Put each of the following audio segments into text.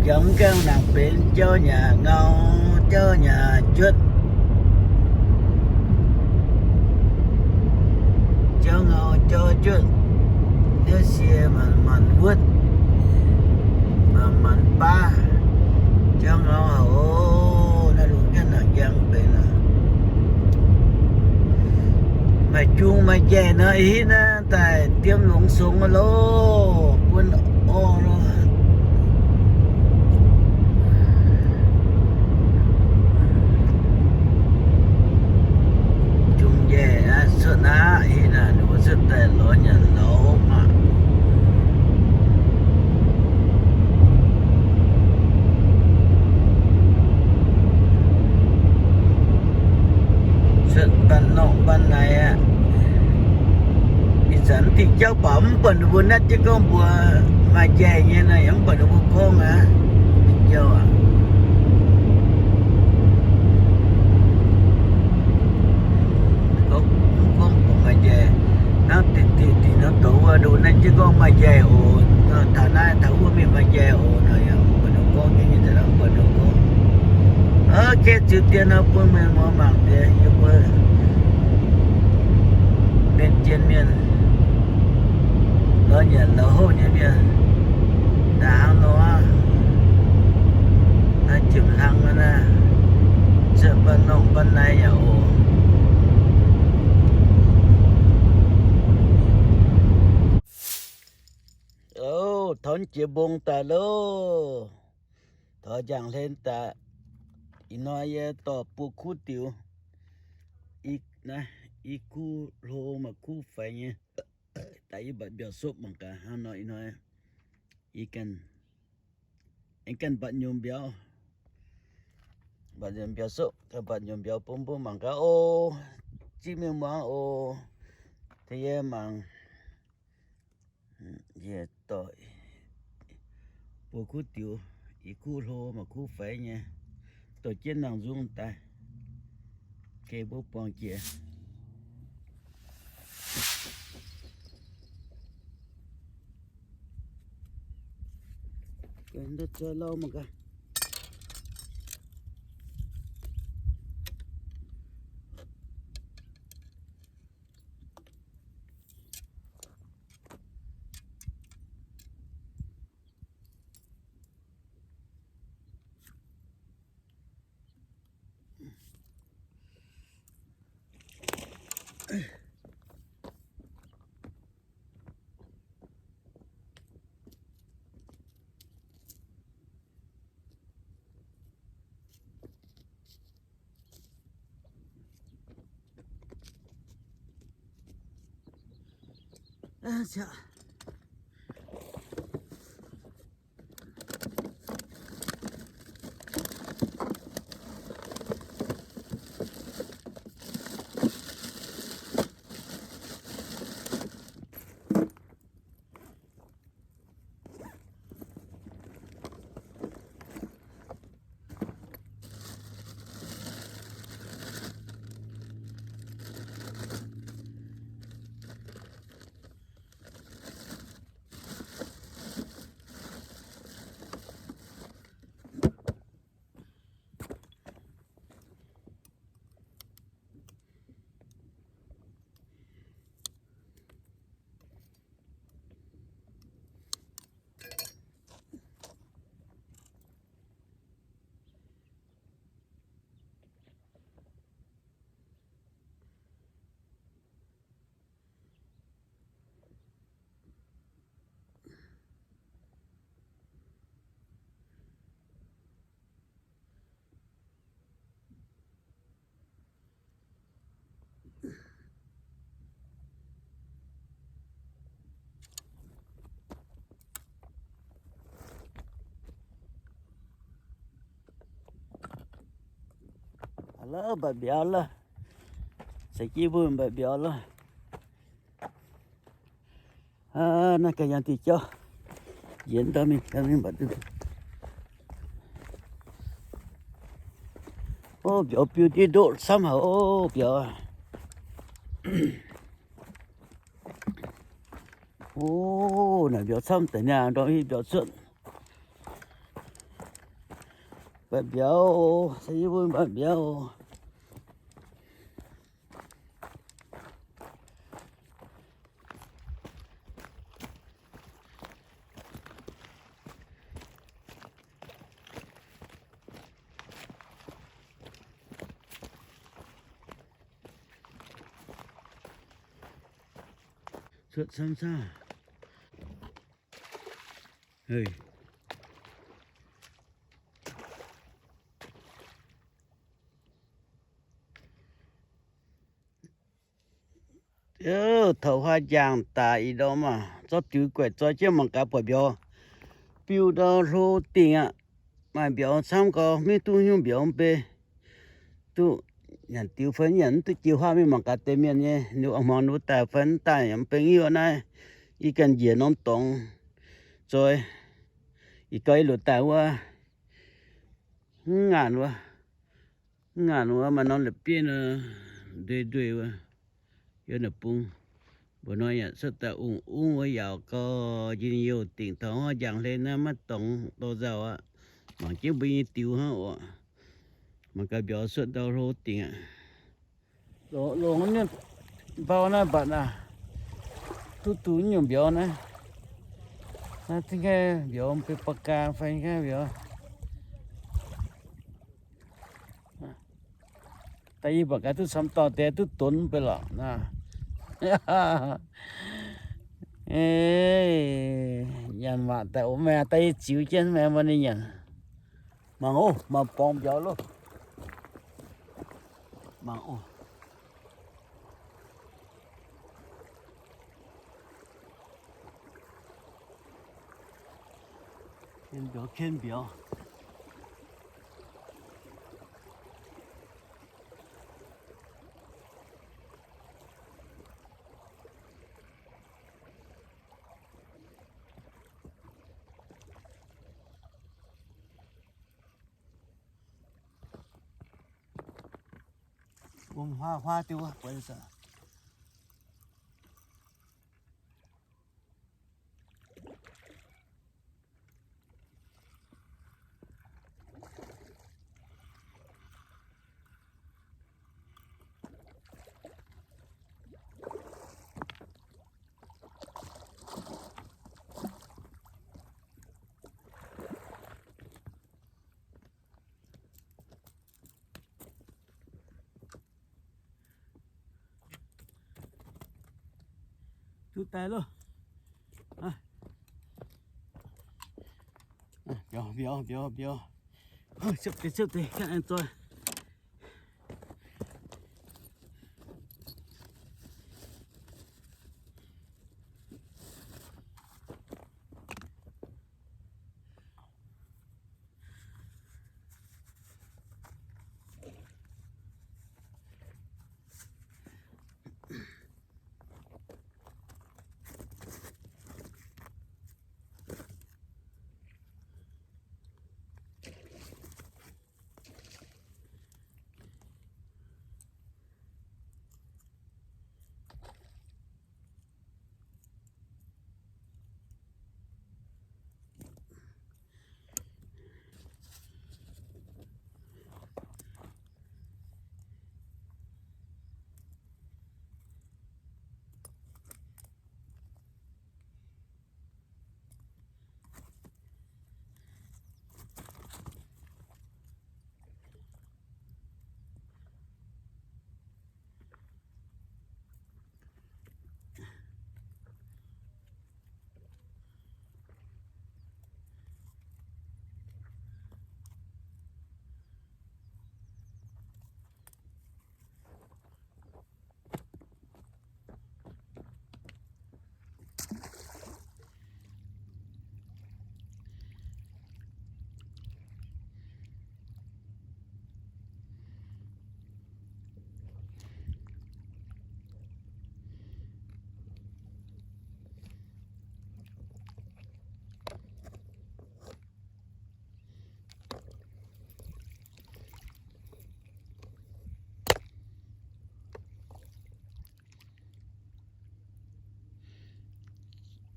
Jangx gaengh nangc benx jauv nyaah ngau, jauv nyaah juotv, jauv ngau jauv juotv, naaiv sie maanc maanc wuotv, maanc maanc baav, jauv ngau haic oc. Naaiv lungh gaengh nangc jangx benx oc. Maaih jung maaih njaih nor, hitv naaiv daaih diemv longx song loh, buonv orv loh. Jung njaih aqv, cuotv aqv, hitv naaiv ninh mbuo cuotv daaih lorz nyanc lorz hopv aqv. Cuotv mbanh norqv mbanh naaiv aqv. Ih zanc diuh jauv baac mv buatc ninh mbuo natv jienv gorngv mbuo maaih njaih nyei nor, yaac mv buatc ninh mbuo gorngv aqv. Jauv aac, gorngv, mv gorngv buatc maaih njaih. Hnangv deix deix dingc nor douz wuov, ninh mbuo natv jienv gorngv maaih njaih oc. Taux naaiv taux wuov mingh maaih njaih oc nor, yaac mv buatc ninh mbuo gorngv nyei, mv buatc ninh mbuo gorngv. Oc, ziux dien nor bun meih muoz mangc deix yie mbuo mienh jien mienh, lorz nyanc lorz hopv nyei mienh daaih hnangv nor aqv. Naaiv jiem hlang naaiv, cuotv mbanh norqv mbanh naaiv yaac oc. Oc, taux jiex mbong daaih loh. Taux njang hlen daaih. Ih hnoi yie dorh buo kuv diux, i, naaiv, i kuv hlo maaih kuv faix nyei. Daaih yie mbatc mbiauz sopv mangc gaax hnangv nor. Ih hnoi yie ganh, aengx ganh mbatc nyungc mbiauz, mbatc nyungc mbiauz sopv, ganh mbatc nyungc mbiauz bun mbuo mangc gaax oc. Zingh mienh muangx oc. Tengx yie mangc. Yie dorh buo kuv diux, i kuv hlo maaih kuv faix nyei, dorh jienv nangh nzung daaih. Geh mbuo buangh jiex. Lov mbatc mbiauz lov. Caux jienv mbuo mbatc mbiauz lov. Naaiv ganh yangh diuh jauv, yienx ndau mingh, ndau mingh mbatc duqv. Ov, mbiauz biu ndiev ndoqv camv haic ov, mbiauz. Ov, naaic mbiauz camv deix niaa, ndorm hiuv mbiauz cuotv. Mbatc mbiauz, se yie mbuo mbatc mbiauz. Cuotv camv camv. Taux huaav njang daaih ih ndorm maah, zorqv diux guaix zoi jienv mangc gaax buatc mbiauz biu ndau hlo dingc aqv. Maaih mbiauz camv gau, maiv duqv nyungc mbiauz mv bei. Duqv nyanc diux fai nyanc mv duqv jiex huaav mingh mangc gaax deix mienh nyei, ninh hmuangx ninh mbuo daaih fai mv daaih, yaac mv bei. Ngiuv naaiv yie ganh njiec norm dorngx zoi. Ih gau yie loc daaih wuov, mv ngaanc wuov, mv ngaanc wuov maaih norm la'bieiv nor, ndueiv ndueiv wuov, yiem naaic bung. Mbuo nor yaac cuotv daaih ungv ungv wuov, yaauc gau njien-youh dingc. Taux huaav njang hlen naaiv maiv dorngx dorh nzauh aqv. Mangc jienv mbuo nyei diux hnangv oc. Mangc gaax mbiauz cuotv ndau hlo dingc aqv. Longc, longc nyungc mbau naaiv mbatc naaic, duqv duqv nyungc mbiauz naaiv. Naaiv zingv nqaih mbiauz, mv bei ba'gaa fai nqaih mbiauz. Daaih yie mbuo gaax duqv camv dauh deix duqv donx mv bei lorqc naaiv. Nyanc maac daaih oc, meih daaih yie ziux jienv meih mbuo ninh nyanc. Mangc oc, mangc borngz mbiauz loh. Mangc oc. Ken mbiauz, ken mbiauz. Wuom huaav huaav diuh wuov, bueix zuqc. Duqv daaih loh. Mbiauz, mbiauz, mbiauz, mbiauz. Ciepv deix, ciepv deix, ganh aengx zoih.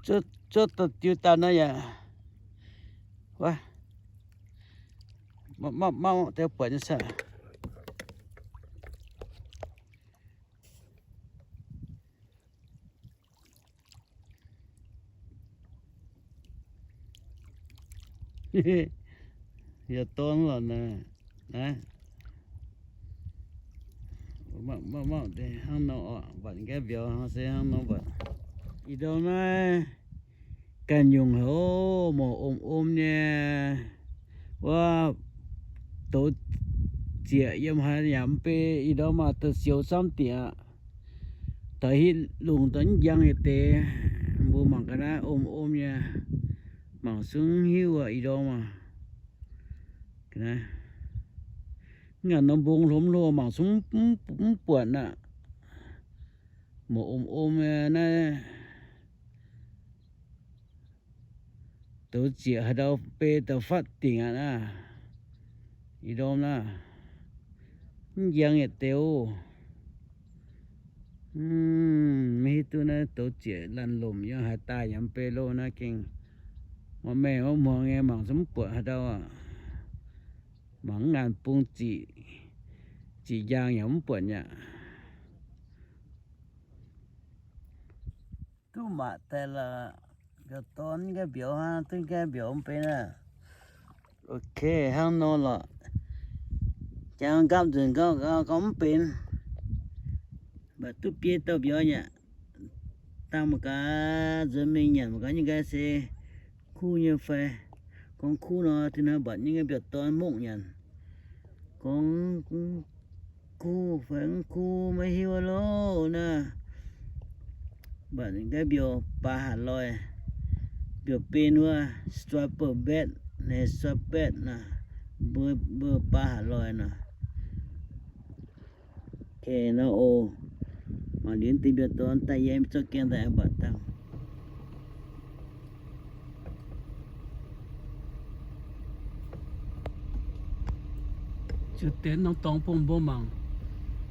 Cuotv, cuotv daaih diuh dauh naaiv yaac, wuov, Mauv, mauv, mauv deix buatc nyei saah. Yietc dorn lorqc naaiv. Naaiv. Mauv, mauv deix hnangv nor oc, mbatc gaav mbiauz hnangv se hnangv nor mbatc. Ih ndorm naaiv ganh nyungc haic oc, mouc om om nyei. Wuov douz zieqc yiem haaix yaac mv bei, ih ndorm maaih douz sioux camv dieqc aqv. Taux hitv lungh daaih mv njang yietc deix, mbuo mangc gaax naaiv om om nyei, mangc sung hiuv aqv ih ndorm aac. Mv ngaanc norm mbong hlo hlo mangc sung mv buatc aqv. Mouc om om nyei naaiv. Douz zieqc haaix ndau bei da'fatv dingc aqv naaiv. Ih ndorm naaiv mv njang yietc deix oc. Mv hiuv duqv naaiv douz zieqc laanh lomc yiem haaix daaih yaac mv bei loh naaiv gengh maiv maengh maiv muangx nyei, mangc zungv mv buatc haaix ndau aqv. Mangc mv ngaanc bung ziqc, ziqc njaang yaac mv buatc nyei aqv. Duqv maac daaih lorqc, mbiauz dorn gaav mbiauz hnangv, duqv gaav mbiauz mv bei naaiv. Ok, hnangv nor lorqc. Jangx nqaapv nzunc gorngv, gorngv mv benx, mv baac duqv biei dauh mbiauz nyei aqv. Dangh mangc gaax, nzuonx mingh nyanc mangc gaax nyei nqaai se kuv nyei fai. Gorngv kuv nor, tin hnoi mbatc nyei nqaai mbiauz dorn mongv nyanc. Gorngv kuv fai mv kuv maiv hiuv loh naaiv. Mbatc nqaai mbiauz baax haaix loi, mbiauz ben wuov, striper bat, naaiv striper bat naaiv, mbuo, mbuo baax haaix loi naaiv. Ok, nor oc. Mangc liuz deix mbiauz dorn daaih yiem zorqv gaengh daaih mbatc dangh. Ziouc deix norm dorngx bun mbuo mangc.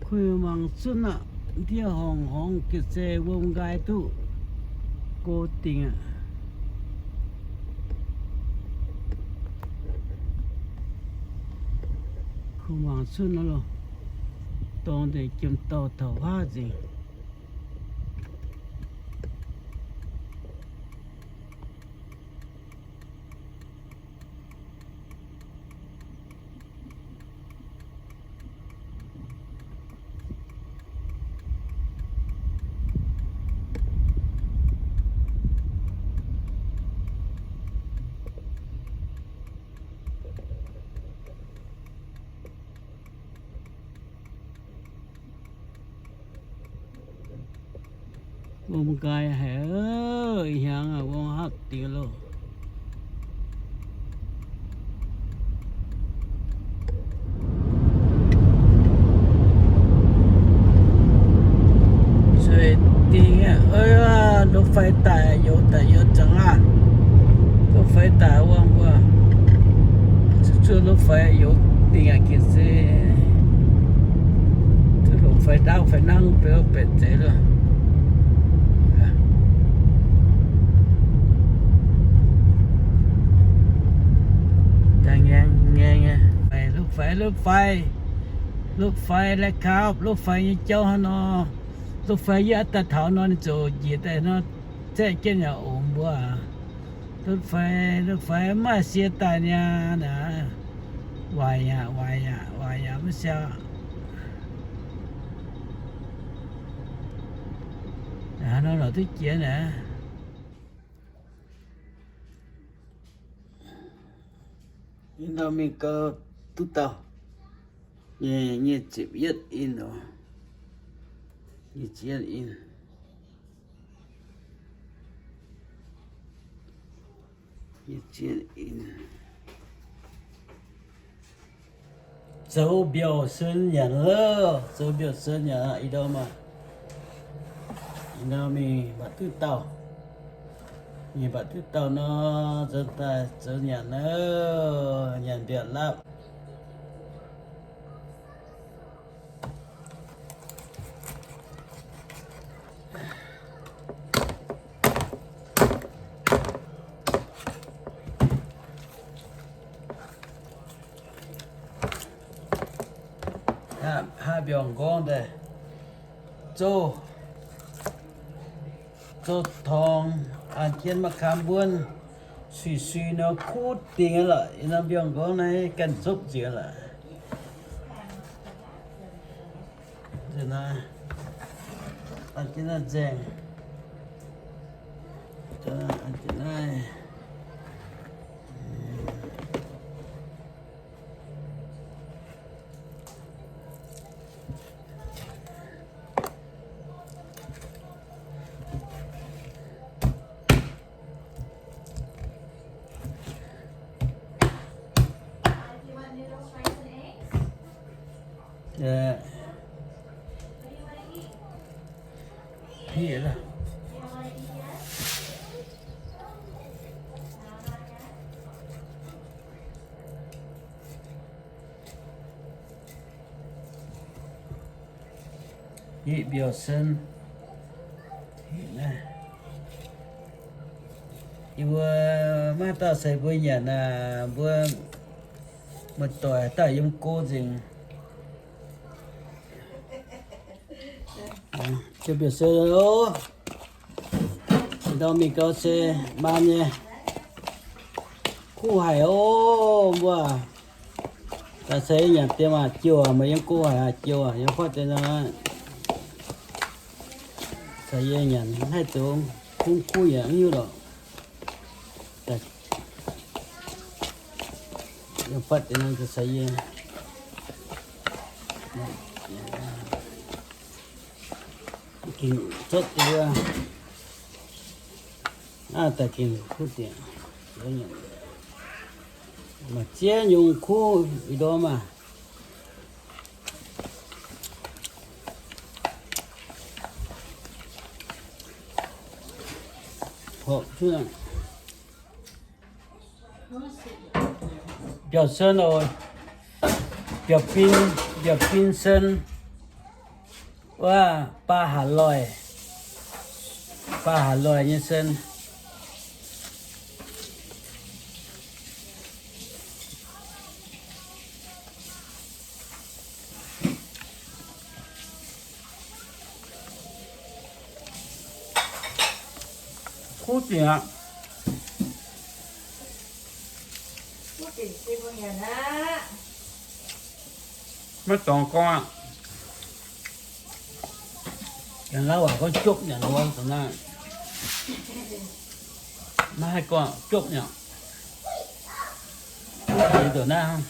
Kuh mangc zunv aqv, ndiev horngc horngc gitv se wuom nqaai duqv go dingc aqv. Kuh mangc zunv nor loh, dorngx deix jiem dorh taux huaav nzengc. Wuom nqaai haic, ih hnyangx aqv, wuom hapv diex loh. Sueih dingc aqv, รถไฟ daaih youz daaih youz zangx aqv. รถไฟ daaih wuom wuom. Zuqc zuov รถไฟ youz dingc aqv, gitv se zuqc longc fai ndaauv fai nangv beu baeqc zeiz loh. Daaih ngaengv ngaengv nyei. รถไฟ รถไฟ รถไฟ แล้วครับ รถไฟ nyei jauv hnangv nor. รถไฟ yie daaih taux nor ninh ziouc njiec daaih nor, zaeqv jienv yaac ongx mbuo aqv. รถไฟ รถไฟ mv maaih sie daaih niaa naaic. Waaic yaac waaic yaac waaic yaac mv siau. Naaiv nor lorz duqv jiex naaic. Ih ndau mingh gau duqv dauh. Nyic, nyic ziepc yietv in oc. Nyic ziepc yietv in. Nyic ziepc yietv in. Zoux mbiauz-sen nyanc loh, zoux mbiauz-sen nyanc aqv. Ih ndorm, ih ndorm mingh mbatc duqv dauh. Mingh mbatc duqv dauh nor, zoux daaih zoux nyanc loh, nyanc mbiauz-lapv. Haav mbiorngz nqorngv daaih, zouv, zouv torng, an jienv ma'kaam mbuonv, sui-sui nor kuv dingc aqv lorqc. Yie norm mbiorngz nqorngv naaiv ganh zopv nzengc lorqc. An jienv naaiv nzaeng, an jienv naaiv. Hiv mbiauz-sen. Yie mbuo maiv dauh ceix mbuo nyanc aac, mbuo muoz-doic dauh yiem go nzengc. Mbiauz-sen oc. Ndau mingh gau se maan nyei. Kuv haic oc mbuo. Daaih ceix yie nyanc dien aac, jiouh meih yiem go haic aac, jiouh aac, yiem fatv deix nor. Ceix yie nyanc haih zoux kungx kuv yaac mv hiuv lorqc. Yiem fatv deix nor ceix yie. Gengh zotv deix wuov. Aav daaih gengh kuv diex. Maaih ziex nyungc kuv ih ndorm maah. Horpc cuotv. Mbiauz-sen oc. Mbiauz-fin, mbiauz-fin-sen. Wuov baa haac loih, baa haac loih nyei sen. Kuv diex aqv. Maiv dorngx gorngv aqv. Janx-lauv waac gorngv jopv nyanc wuov dongh naaiv. Maiv haih gorngv jopv nyanc. Jopv nyanc dongh naaiv.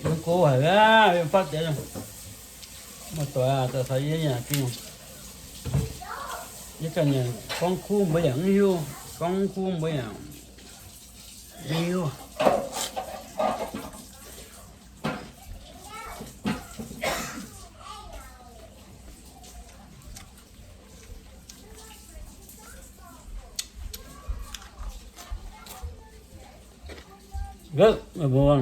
Yiem go haic aqv, yiem fatv deix. Muoz-doic aah, daaih caux yie nyanc gengh. Yie ganh nyanc gorngv kuv mbuo yaac mv hiuv, gorngv kuv mbuo yaac mv hiuv. Gauh meih mbuo